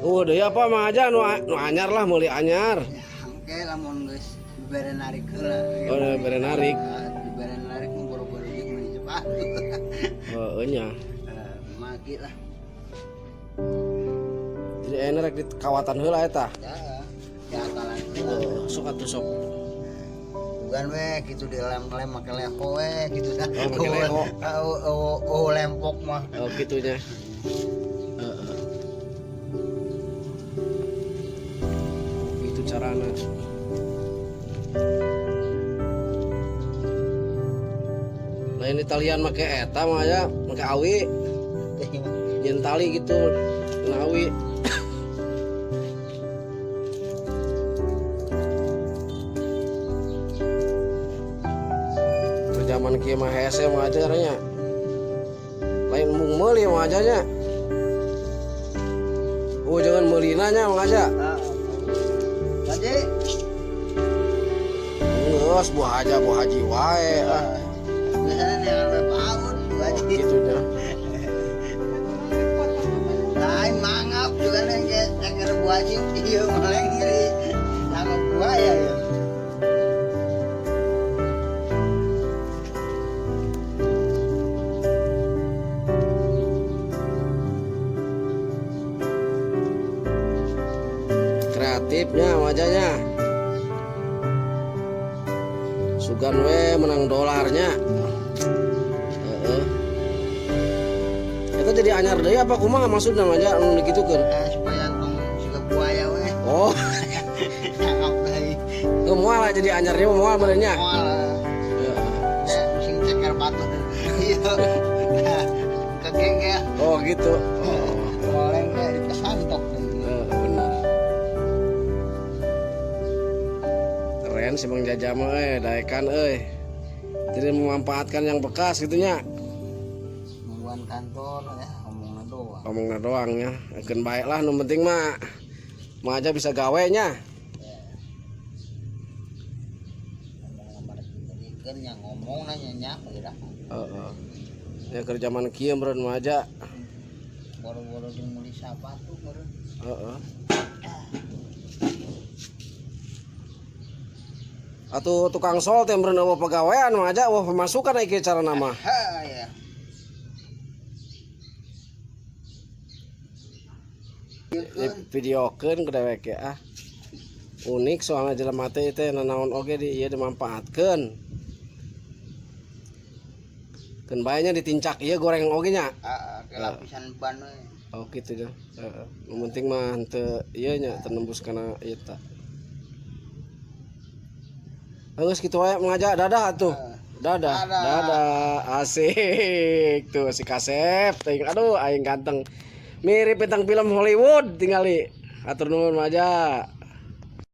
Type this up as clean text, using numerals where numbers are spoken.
Oh, deui apa Mang Aja nu nu anyar lah meuli anyar. Ya, engke lamun geus dibere narik heula. Oh, bere narik. Dibere narik mah boro-boro jeung meuli sepatu. Heeh nya. Magi lah. Jadi ayeuna rek di kawatan heula eta. Ya, ya akalan heula. Oh, sok atuh sok. Bukan we gitu dilem-lem make leho we gitu dah. Oh, make leho. Oh, lempok mah. Oh, gitunya. Heeh. Itu carana. Lain Italian make eta mah ya, make awi, nyen tali gitu, kena awi. Zaman kieu mah hese mah aja caranya. Lain mung meuli mah aja nya. Oh, jangan meulina nya Mang Aja. Tadi Geus buah aja buah haji wae ah. biasanya neangan we paun Bu Oh, Haji. gitu dah. Lain mangap juga nih ceker Bu Haji ieu meleng ngiri. Nangap buaya ya. Kreatifnya wajahnya. Sugan we menang dolarnya. Heeh. Eta jadi anyar deui apa kumaha maksudna aja anu dikitukeun? Supaya tong siga buaya we. Oh, Nangap deui. teu moal lah jadi anyarnya mah moal bener nya. Moal. Heeh. Ya, sing ceker batu. Iya. Kegengel. Oh, gitu. Oh. Moleng we dipesantok deui. Heeh, bener. Keren si Bang Jaja mah euy, daekan euy. Jadi memanfaatkan yang bekas gitu nya. Nungguan kantor ya ngomongna doang. Ngomongna doang ya. Keun bae lah nu penting mah mah aja bisa gawe nya. Ya. Ngomong mah dijadikeun nya ngomong nanya nya kira. Heeh. Ya keur zaman kieu meureun mah aja. Boro-boro jeung meuli sapatu meureun. Heeh. Atuh tukang sol teh meureun eueuh pagawean mah aja eueuh pemasukan ieu carana mah. Ha ya. Di videokeun ku dewek ge ah. Unik soalnya jelema teh teh nanaon oge di ieu dimanfaatkeun. Keun bae nya ditincak ieu goreng oge nya. Heeh, ke lapisan ban we. Oh gitu nya. Heeh. Nu penting mah henteu ieu nya teu nembus kana ieu ta. Geus kitu wae mengajak dadah atuh. Dadah, Dadah. dadah. Asik tuh si Kasep. Teuing aduh aing ganteng. Mirip bintang film Hollywood tingali. Atur nuhun aja.